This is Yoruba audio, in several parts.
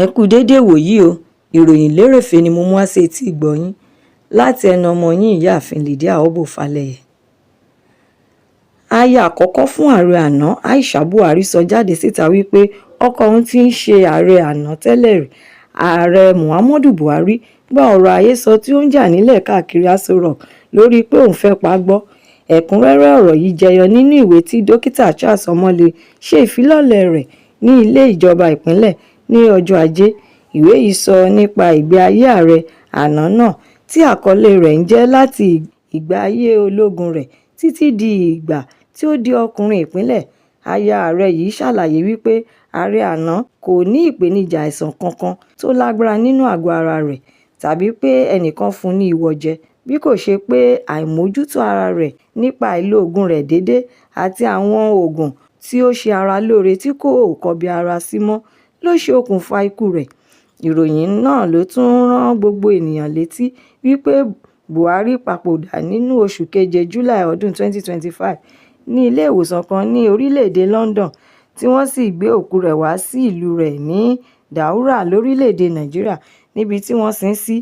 Ẹ kú déédé ìwòyí o. Ìròyìn lérèfé ni mo mú wá sí etí ìgbọ́ yín láti ẹnu ọmọ yín, Ìyáàfin Lydia Obbo Falẹyẹ. Aya àkọ́kọ́ fún ààrẹ àná Aisha Buhari sọ jáde síta wípé ọkọ òun tí í ṣe ààrẹ àná tẹ́lẹ̀ rí, Ààrẹ Muhammadu Buhari, gba ọ̀rọ̀ àhesọ tí ó ń jà nílẹ̀ káàkiri Aso Rock lórí pé òun fẹ́ pa á gbọ́. Ẹ̀kúnrẹ́rẹ́ ọ̀rọ̀ yìí jẹyọ nínú ìwé tí Dókítà Charles Omole ṣe ìfilọ́lẹ̀ rẹ̀ ní ilé ìjọba ìpínlẹ̀ ní ọjọ́ Ajé. Ìwé yìí sọ nípa ìgbé ayé ààrẹ àná náà tí àkọlé rẹ̀ ń jẹ́ Láti Ìgbà Ayé Ológun Rẹ̀ Títí Di Ìgbà Tí Ó Di Ọkùnrin Ìpínlẹ̀. Aya ààrẹ yìí ṣàlàyé wípé ààrẹ àná kò ní ìpèníjà àìsàn kankan tó lágbára nínú àgọ́ ara rẹ̀ tàbí pé ẹnìkan fún un ní ìwọ jẹ, bí kò ṣe pé àìmójútó ara rẹ̀ nípa àìlo òògùn rẹ̀ déédé àti àwọn oògùn tí ó ṣe ara lóore tí kò kọbi ara sí mọ́ ló ṣe okùnfà ikú rẹ̀. Ìròyìn náà ló tún rán gbogbo ènìyàn létí wípé Buhari papòdà nínú oṣù keje July ọdún 2025 ní ilé-ìwòsàn kan ní orílẹ̀-èdè London, tí wọ́n sì gbé òkú rẹ̀ wá sí ìlú rẹ̀ ní Daura lórílẹ̀-èdè Nàìjíríà níbi tí wọ́n sin ín sí.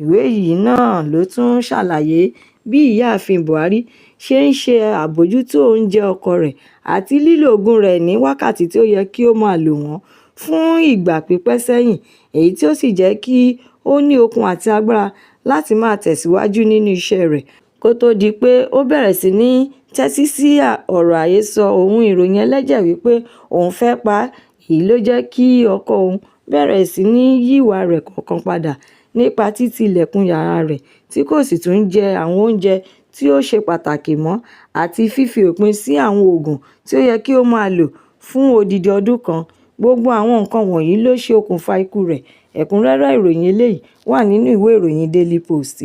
Ìwé yìí náà ló tún ṣàlàyé bí Ìyáàfin Buhari ṣe ń ṣe àbójútó oúnjẹ ọkọ rẹ̀ àti lílo òògùn rẹ̀ ní wákàtí tí ó yẹ kí ó máa lò wọ́n fún ìgbà pípẹ́ sẹ́yìn, èyí tí ó sì jẹ́ kí ó ní okun àti agbára láti máa tẹ̀síwájú nínú iṣẹ́ rẹ̀ kó tóó di pé ó bẹ̀rẹ̀ sí ní tẹ́tí sí ọ̀rọ̀ àhesọ ohun ìròyìn ẹlẹ́jẹ̀ wípé òun fẹ́ẹ́ pa á. Èyí ló jẹ́ kí ọkọ òun bẹ̀rẹ̀ sí ní yíwà rẹ̀ kọ̀ọ̀kan padà nípa títí ilẹ̀kùn yàrá rẹ̀ tí kò sì tún jẹ àwọn oúnjẹ tí ó ṣe pàtàkì mọ́ àti fífi òpin sí àwọn oògùn tí ó yẹ kí ó máa lò fún odidi ọdún kan. Gbogbo àwọn nǹkan wọ̀nyí ló ṣe okùnfà ikú rẹ̀. Ẹ̀kúnrẹ́rẹ́ ìròyìn eléyìí wà nínú ìwé ìròyìn Daily Post.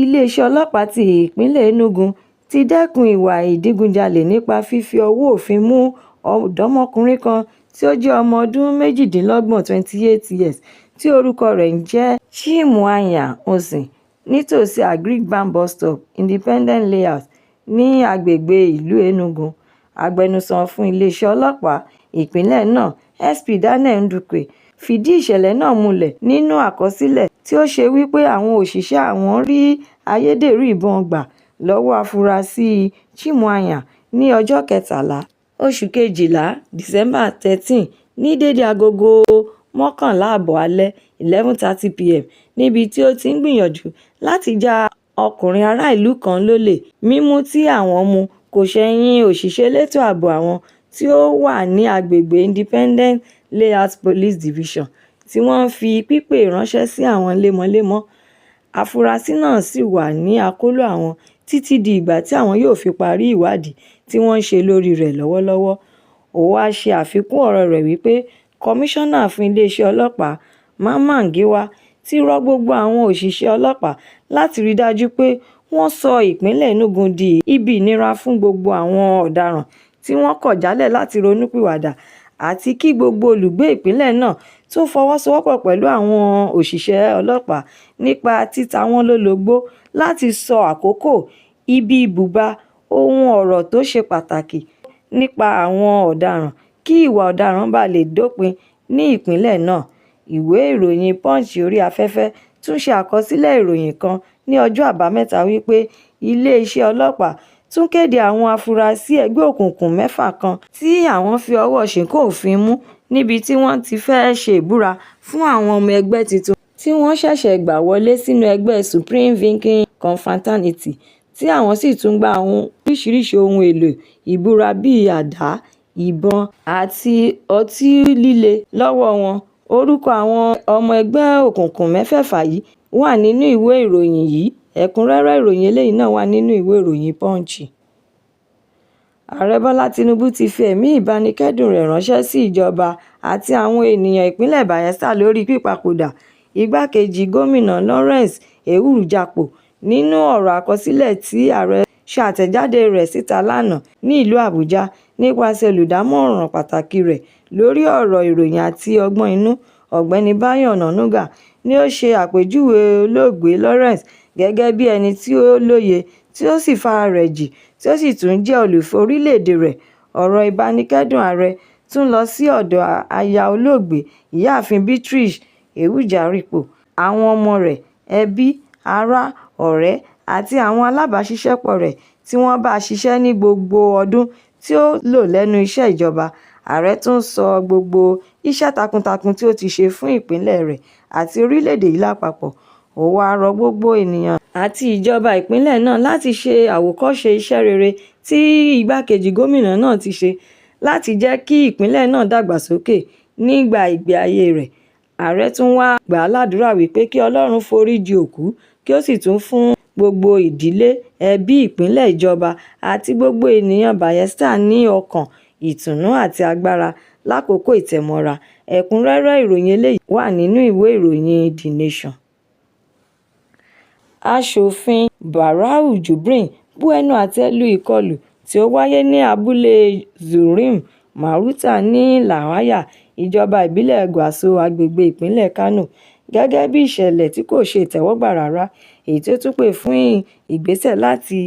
Iléeṣẹ́ ọlọ́pàá ti ìpínlẹ̀ Enugu ti dẹ́kun ìwà ìdígunjalè nípa fífi ọwọ́ òfin mú ọ̀dọ́mọkùnrin kan tí ó jẹ́ ọmọ ọdún méjìdínlọ́gbọ̀n 28 years tí orúkọ rẹ̀ ń jẹ́ Chimuanya Osin nítòsí Agric Bank Bus Stop, Independent Layout ní agbègbè ìlú Enugu. Agbẹnusọ fún iléeṣẹ́ ọlọ́pàá ìpínlẹ̀ náà, SP Daniel Ndukwe, fìdí ìṣẹ̀lẹ̀ náà múlẹ̀ nínú àkọsílẹ̀ tí ó ṣe wípé àwọn òṣìṣẹ́ àwọn rí ayédèrú ìbọn gbà lọ́wọ́ àfúráṣí Chimuanya ní ọjọ́ kẹtàlá oṣù kejìlá December 13 ní déédé agogo mọ́kànlá ààbọ̀ alẹ́ 11:30 p.m. níbi tí ó ti ń gbìyànjú láti já ọkùnrin ará ìlú kan lólè. Mímú tí àwọn mú kò ṣẹ̀yìn òṣìṣẹ́ elétò ààbò àwọn tí ó wà ní agbègbè Independent Layout Police Division tí wọ́n fi pípè ránṣẹ́ sí àwọn lemọ́lemọ́. Àfúrásì náà ṣì wà ní akóló àwọn títí di ìgbà tí àwọn yóò fi parí ìwádìí tí wọ́n ń ṣe lórí rẹ̀ lọ́wọ́lọ́wọ́. Ó wáá ṣe àfikún ọ̀rọ̀ rẹ̀ wípé kọmíṣánná fún iléeṣẹ́ ọlọ́pàá Mamman Giwa ti rọ gbogbo àwọn òṣìṣẹ́ ọlọ́pàá láti rí i dájú pé wọ́n sọ ìpínlẹ̀ Enugu di ibi ìnira fún gbogbo àwọn ọ̀daràn tí wọ́n kọ̀ jálẹ̀ láti ronúpìwàdà àti kí gbogbo olùgbé ìpínlẹ̀ náà tún fọwọ́sowọ́pọ̀ pẹ̀lú àwọn òṣìṣẹ́ ọlọ́pàá nípa títa wọ́n lólobó láti sọ àkókò, ibi ibùba ohun ọ̀rọ̀ tó ṣe pàtàkì nípa àwọn ọ̀daràn kí ìwà ọ̀daràn bàa lè dópin ní ìpínlẹ̀ náà. Ìwé ìròyìn Punch orí afẹ́fẹ́ tún ṣe àkọsílẹ̀ ìròyìn kan ní ọjọ́ Àbámẹ́ta wípé iléeṣẹ́ ọlọ́pàá tún kéde àwọn afurasí ẹgbẹ́ òkùnkùn mẹ́fà kan tí àwọn fi ọwọ́ ṣìnkún òfin mú níbi tí wọ́n ti fẹ́ẹ́ ṣe ìbúra fún àwọn ọmọ ẹgbẹ́ tuntun tí wọ́n ṣẹ̀ṣẹ̀ gbà wọlé sínú ẹgbẹ́ Supreme Viking Confraternity, tí àwọn sì tún gba àwọn oríṣiríṣii ohun èèlò ìbúra bíi àdá, ìbọn àti ọtí líle lọ́wọ́ wọn. Orúkọ àwọn ọmọ ẹgbẹ́ òkùnkùn mẹ́fẹ̀ẹ̀fà yìí wà nínú ìwé ìròyìn yìí. Ẹ̀kúnrẹ́rẹ́ ìròyìn eléyìí náà wà nínú ìwé ìròyìn Punch. Ààrẹ Bọ́lá Tinubu ti fi ẹ̀mí ìbánikẹ́dùn rẹ̀ ránṣẹ́ sí ìjọba àti àwọn ènìyàn ìpínlẹ̀ Bayelsa lórí pípapòdà igbákejì gómìnà Lawrence Ewhurujapò. Nínú ọ̀rọ̀ àkọsílẹ̀ tí ààrẹ ṣe àtẹ̀jáde rẹ̀ síta lánàá ní ìlú Àbújá nípasẹ̀ olùdámọ̀ràn pàtàkì rẹ̀ lórí ọ̀rọ̀ ìròyìn àti ọgbọ́n inú, Ọ̀gbẹ́ni Báyọ̀ Ọ̀nànúgà ni ó ṣe àpèjúwe olóògbé Lawrence gẹ́gẹ́ bí ẹni tí ó lóye tí ó sì fara rẹ̀ jì tí ó sì tún jẹ́ olùfẹ́ orílẹ̀-èdè rẹ̀. Ọ̀rọ̀ ìbánikẹ́dùn ààrẹ tún lọ sí ọ̀dọ̀ aya olóògbé ìyáàfin Beatrice Ewhujaripo, àwọn ọmọ rẹ̀, ẹbí, ará, ọ̀rẹ́ àti àwọn alábàáṣiṣẹ́pọ̀ rẹ̀ tí wọ́n bá ṣiṣẹ́ ní gbogbo ọdún tí ó lò lẹ́nu iṣẹ́ ìjọba. Ààrẹ tún sọ gbogbo iṣẹ́ takuntakun tí ó ti ṣe fún ìpínlẹ̀ rẹ̀ àti orílẹ̀-èdè yìí lápapọ̀. Ó wáá rọ gbogbo ènìyàn àti ìjọba ìpínlẹ̀ náà láti ṣe àwòkọ́ṣe iṣẹ́ rere tí igbákejì gómìnà náà ti ṣe láti jẹ́ kí ìpínlẹ̀ náà dàgbàsókè nígbà ìgbé ayé rẹ̀. Ààrẹ tún wáá gbà á ládùúrà wípé kí Ọlọ́run foríjì òkú kí ó sì tún fún gbogbo ìdílé, ẹbí, ìpínlẹ̀, ìjọba àti gbogbo ènìyàn Bayelsa ní ọkàn ìtùnú àti agbára lákòókò ìtẹ̀mọ́ra. Ẹ̀kúnrẹ́rẹ́ ìròyìn eléyìí wà nínú ìwé ìròyìn The Nation. Aṣòfin Barau Jibrin bu ẹnu àtẹ́ lu ìkọlù tí ó wáyé ní abúlé Zurmi Marauta ní Láhàyà, ìjọba ìbílẹ̀ Gwaso àgbègbè ìpínlẹ̀ Kánò, gẹ́gẹ́ bí ìṣẹ̀lẹ̀ tí kò ṣe ìtẹ́wọ́gbà rárá, èyí tí ó tún pè fún ìgbésẹ̀ láti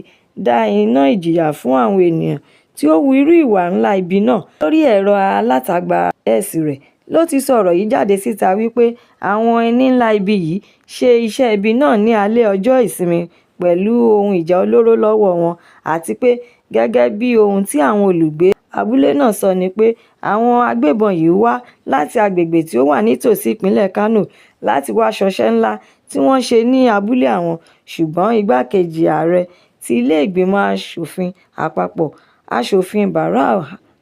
dá iná ìjìyà fún àwọn ènìyàn tí ó hu irú ìwà ńlá ibi náà. Lórí ẹ̀rọ alátagbà X rẹ̀ ló ti sọ ọ̀rọ̀ yìí jáde síta wípé àwọn ẹni ńlá ibi yìí ṣe iṣẹ́ ibi náà ní alẹ́ ọjọ́ Ìsinmi pẹ̀lú ohun ìjà olóró lọ́wọ́ wọn, àti pé gẹ́gẹ́ bí ohun tí àwọn olùgbé abúlé náà sọ ni pé àwọn agbébọn yìí wá láti agbègbè tí ó wà nítòsí ìpínlẹ̀ Kánò láti wáá ṣọṣẹ́ ńlá tí wọ́n ṣe ní abúlé àwọn. Ṣùgbọ́n igbákejì ààrẹ ti ilé-ìgbìmọ̀ asòfin àpapọ̀, Aṣòfin Barau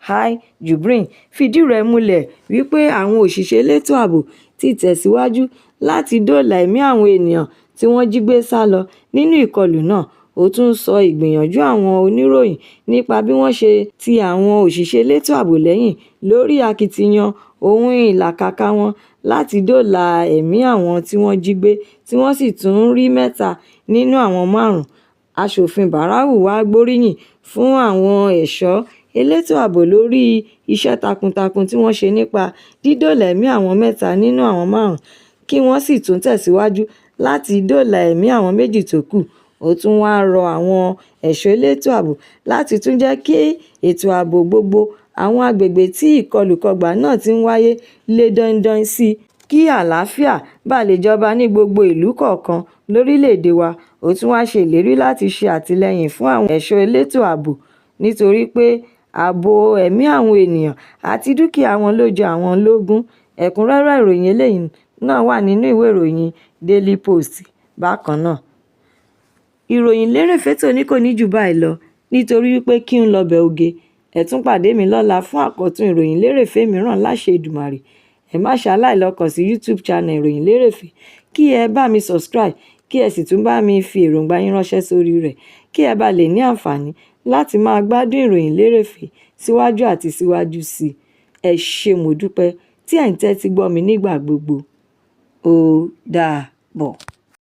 I. Jibrin fìdí rẹ̀ múlẹ̀ wípé àwọn òṣìṣẹ́ elétò ààbò ti tẹ̀síwájú láti dóòlà ẹ̀mí àwọn ènìyàn tí wọ́n jí gbé sá lọ nínú ìkọlù náà. Ó tún sọ ìgbìyànjú àwọn oníròyìn nípa bí wọ́n ṣe ti àwọn òṣìṣẹ́ elétò ààbò lẹ́yìn lórí akitiyan ohun ìlàkàkà wọn láti dóòlà ẹ̀mí àwọn tí wọ́n jí gbé tí wọ́n sì tún rí mẹ́ta nínú àwọn márùn-ún. Aṣòfin Barau wàá gbóríyìn fún àwọn ẹ̀ṣọ́ elétò ààbò lórí iṣẹ́ takuntakun tí wọ́n ṣe nípa dídóòlà ẹ̀mí àwọn mẹ́ta nínú àwọn márùn-ún kí wọ́n sì tún tẹ̀síwájú láti dóòlà ẹ̀mí àwọn méjì tó kù. Ó tún wáá rọ àwọn ẹ̀ṣọ́ elétò ààbò láti tún jẹ́ kí ètò ààbò gbogbo àwọn agbègbè tí ìkọlùkọgbà náà ti ń wáyé le dandan sí i kí àlàáfíà bàa lè jọba ní gbogbo ìlú kọ̀ọ̀kan lórílẹ̀-èdè wa. Ó tún wáá ṣe ìlérí láti ṣe àtìlẹ́yìn fún àwọn ẹ̀ṣọ́ elétò ààbò nítorí pé ààbò ẹ̀mí àwọn ènìyàn àti dúkìá wọn ló jẹ àwọn lógún. Ẹ̀kúnrẹ́rẹ́ ìròyìn eléyìí náà wà nínú ìwé ìròyìn Daily Post bákan náà. Ìròyìn lérèfé tòní kò ní jù báyìí lọ nítorí wípé kí n lọ́bẹ̀ oge. Ẹ tún pàdé mi lọ́la fún àkọ́tún ìròyìn lérèfé mìíràn láṣẹ Èdùmàrè. Ẹ má ṣaláì lọ kàn sí YouTube channel Ìròyìn Lérèfé kí ẹ bá mi subscribe kí ẹ sì tún bá mi fi èròǹgbà yín ránṣẹ́ sórí rẹ̀ kí ẹ bá lè ní àǹfààní láti máa gbádùn ìròyìn lérèfé síwájú àti síwájú sí i. Ẹ ṣé, mo dúpẹ́ tí ẹ̀ ń tẹ́tí gbọ́ mi nígbà gbogbo. Ó dàbọ̀.